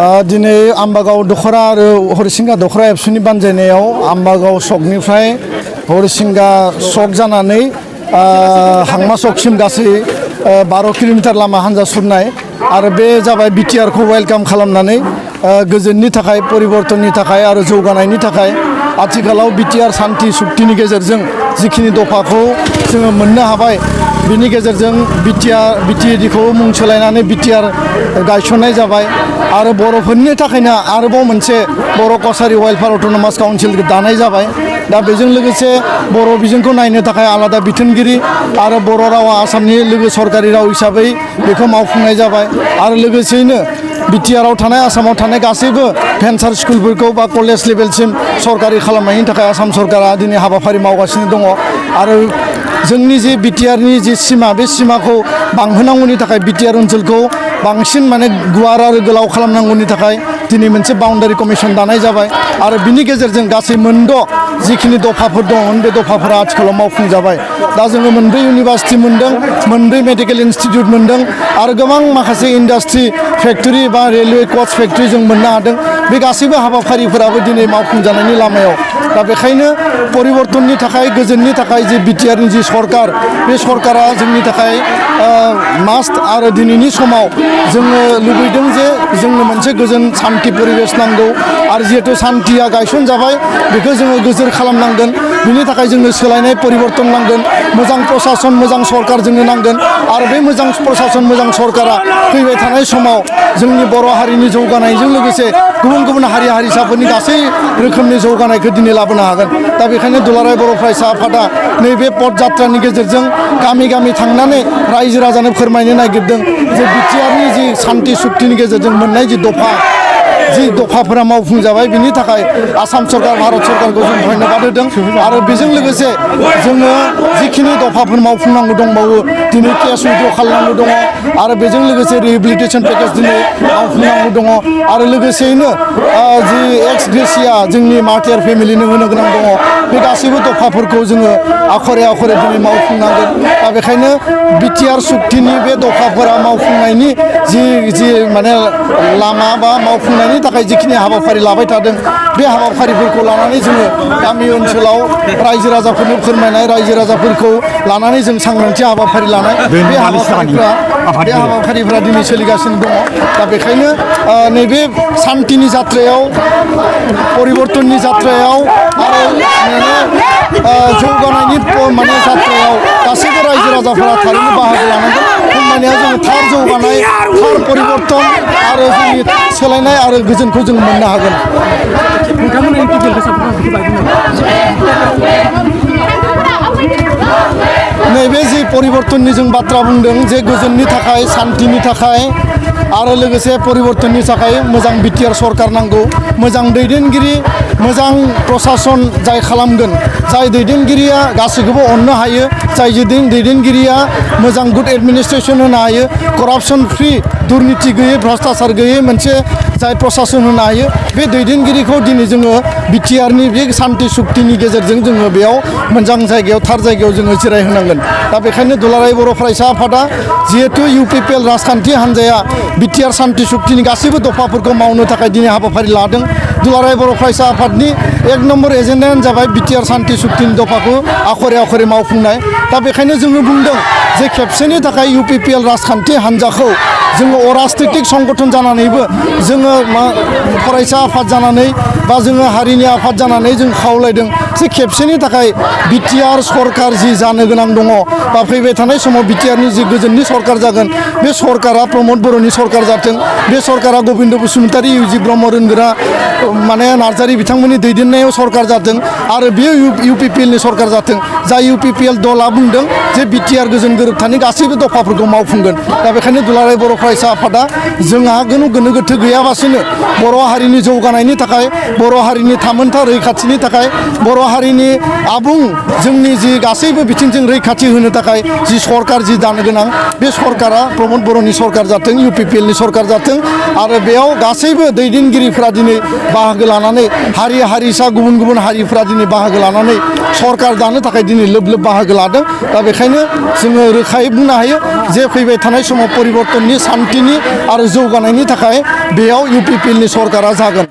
दिनै आम्बागाव दखरा आरो हरिसिंगा दखरा एबसुनि बानजायनायाव आम्बागाव सकनिफ्राय हरिसिंगा सक जानानै हांमा सकसिम गासै 12 किल'मिटार लामा हान्जा सुरनाय आरो बे जाबाय बिटिआरखौ वेलकाम खालामनानै गोजोननि थाखाय परिबर्तननि थाखाय आरो जौगानायनि थाखाय आथिखालाव बिटिआर सान्थि सुक्तिनि गेजेरजों जिखिनि दफाखौ जोङो मोननो हाबाय बिनि गेजेरजों बिटिएडिखौ मुं सोलायनानै बिटिआर गायसननाय जाबाय आरो बर'फोरनि थाखायनो आरोबाव मोनसे बर' कसारि वेलफेयार अट'नमास काउन्सिल दानाय जाबाय दा बेजों लोगोसे बर' बिजोंखौ नायनो थाखाय आलादा बिथोनगिरि आरो बर' रावा आसामनि लोगो सरकारि राव हिसाबै बेखौ मावफुंनाय जाबाय आरो लोगोसेयैनो बिटिआरआव थानाय आसामाव थानाय गासैबो भेन्सार स्कुलफोरखौ बा कलेज लेभेलसिम सरकारि खालामनायनि थाखाय आसाम सरकारा दिनै हाबाफारि मावगासिनो दङ आरो जोंनि जे बिटिआरनि जे सिमा बे सिमाखौ बांहोनांगौनि थाखाय बिटिआर ओनसोलखौ बांसिन माने गुवार आरो गोलाव खालामनांगौनि थाखाय दिनै मोनसे बाउन्डारि कमिसन दानाय जाबाय आरो बिनि गेजेरजों गासै 6 जिखिनि दफाफोर दंमोन बे दफाफोरा आथिखालाव मावफुंजाबाय दा जोङो 2 इउनिभार्सिटि मोनदों 2 मेडिकेल इन्स्टिटिउट मोनदों आरो गोबां माखासे इन्डास्ट्रि फेक्टरि बा रेलवे कच फेक्टरि जों मोननो हादों बे गासैबो हाबाफारिफोराबो दिनै मावफुंजानायनि लामायाव दा बेखायनो परिबर्तननि थाखाय गोजोननि थाखाय जे बिटिआरनि जि सरकार बे सरकारा जोंनि थाखाय मास्ट आरो दिनैनि समाव जोङो लुबैदों जे जोंनो मोनसे गोजोन सान्थि परिबेस नांगौ आरो जिहेतु सान्थिया गायसन जाबाय बेखौ जोङो गोजोर खालामनांगोन बिनि थाखाय जोंनो सोलायनाय परिबर्तन नांगोन मोजां प्रसासन मोजां सरकार जोंनो नांगोन आरो बे मोजां प्रसासन मोजां सरकारा फैबाय थानाय समाव जोंनि बर' हारिनि जौगानायजों लोगोसे गुबुन हारि हारिसाफोरनि गासै रोखोमनि जौगानायखौ दिनै लाबोनो हागोन दा बेखायनो दुलाराय बर' फरायसा आफादा नैबे पद जात्रानि गेजेरजों गामि गामि थांनानै रायजो राजानो फोरमायनो नागिरदों जे बिटिआरनि जि सान्थि सुक्तिनि गेजेरजों मोननाय जि दफाफोरा मावफुंजाबाय बिनि थाखाय आसाम सरकार भारत सरकारखौ जों धन्यबाद होदों आरो बेजों लोगोसे जोङो जिखिनि दफाफोर मावफुंनांगौ दंबावो दिनै केस उइथड्र खालामनांगौ दङ आरो बेजों लोगोसे रिहेबिलिटेसन पेकेज दिनै मावफुंनांगौ दङ आरो लोगोसेयैनो जि एक्स ग्रेसिया जोंनि मार्टियार फेमिलिनो होनो गोनां दङ बे गासैबो दफाफोरखौ जोङो आखरे दिनै मावफुंनांगोन दा बेखायनो बिटिआर सुक्तिनि बे दफाफोरा मावफुंनायनि जि माने लामा बा मावफुंनायनि थाखाय जिखिनि हाबाफारि लाबाय थादों बे हाबाफारिफोरखौ लानानै जोङो गामि ओनसोलाव रायजो राजाफोरनो फोरमायनाय रायजो राजाफोरखौ लानानै जों सांग्रांथि हाबाफारि लानाय बे हाबाफारिफ्रा दिनै सोलिगासिनो दङ दा बेखायनो नैबे सान्थिनि जात्रायाव परिबर्तननि जात्रायाव आरो जौगानायनि माने जात्रायाव गासैबो रायजो राजाफोरा थारैनो बाहागो लानांगोन होमबानिया जोङो थार जौगानाय थार परिबर्तन आरो जोंनि सोलायनाय आरो गोजोनखौ जों मोननो हागोन। नैबे जि परिबर्तननि जों बाथ्रा बुंदों जे गोजोननि थाखाय सान्थिनि थाखाय आरो लोगोसे परिबर्तननि थाखाय मोजां बिटिआर सरकार नांगौ मोजां दैदेनगिरि मोजां प्रसासन जाय खालामगोन जाय दैदेनगिरिया गासैखौबो अननो हायो जाय दैदेनगिरिया मोजां गुड एडमिनिस्ट्रेसन होनो हायो करापसन फ्रि दुर्निथि गैयै भ्रष्टाचार गैयै मोनसे जाय प्रसासन होनो हायो बे दैदेनगिरिखौ दिनै जोङो बिटिआरनि बे सान्थि सुक्तिनि गेजेरजों जोङो बेयाव मोजां जायगायाव थार जायगायाव जोङो जिरायहोनांगोन दा बेखायनो दुलाराय बर' फरायसा आफादा जिहेतु इउपिपिएल राजखान्थि हान्जाया बिटिआर सान्थि सुक्तिनि गासैबो दफाफोरखौ मावनो थाखाय दिनै हाबाफारि लादों दुलाराय बर' फरायसा आफादनि 1 नम्बर एजेन्डायानो जाबाय बिटिआर सान्थि सुक्तिनि दफाखौ आखरे मावफुंनाय दा बेखायनो जोङो बुंदों जे खेबसेनि थाखाय इउपिपिएल राजखान्थि हान्जाखौ जोङो अराजनैतिक संगठन जानानैबो जोङो फरायसा आफाद जानानै बा जोङो हारिनि आफाद जानानै जों खावलायदों जे खेबसेनि थाखाय बिटिआर सरकार जि जानो गोनां दङ बा फैबाय थानाय समाव बिटिआरनि जि गोजोननि सरकार जागोन बे सरकारा प्रमद बर'नि सरकार जाथों बे सरकारा गबिन्द बसुमतारी इउजि ब्रह्म रोंगोरा माने नार्जारि बिथांमोननि दैदेननायाव सरकार जाथों आरो बेयो इउपिपिएलनि सरकार जाथों जाय इउपिपिएल दला बुंदों जे बिटिआर गोजोन गोरोबथानि गासैबो दफाफोरखौ मावफुंगोन दा बेखायनो दुलाराय बर' फरायसा आफादा जोंहा गोनो गोथो गैयाबासिनो बर' हारिनि जौगानायनि थाखाय बर' हारिनि थामोनथा रैखाथिनि थाखाय बर' हारिनि आबुं जोंनि जि गासैबो बिथिंजों रैखाथि होनो थाखाय जि सरकार जि दानो गोनां बे सरकारा प्रमद बर'नि सरकार जाथों इउपिपिएलनि सरकार जाथों आरो बेयाव गासैबो दैदेनगिरिफ्रा दिनै बाहागो लानानै हारि हारिसा गुबुन हारिफ्रा दिनै बाहागो लानानै सरकार दानो थाखाय दिनै लोब बाहागो लादों दा बेखायनो जोङो रोखायै बुंनो हायो जे फैबाय थानाय समाव परिबर्तननि सान्थिनि आरो जौगानायनि थाखाय बेयाव इउपिपिएलनि सरकारा जागोन।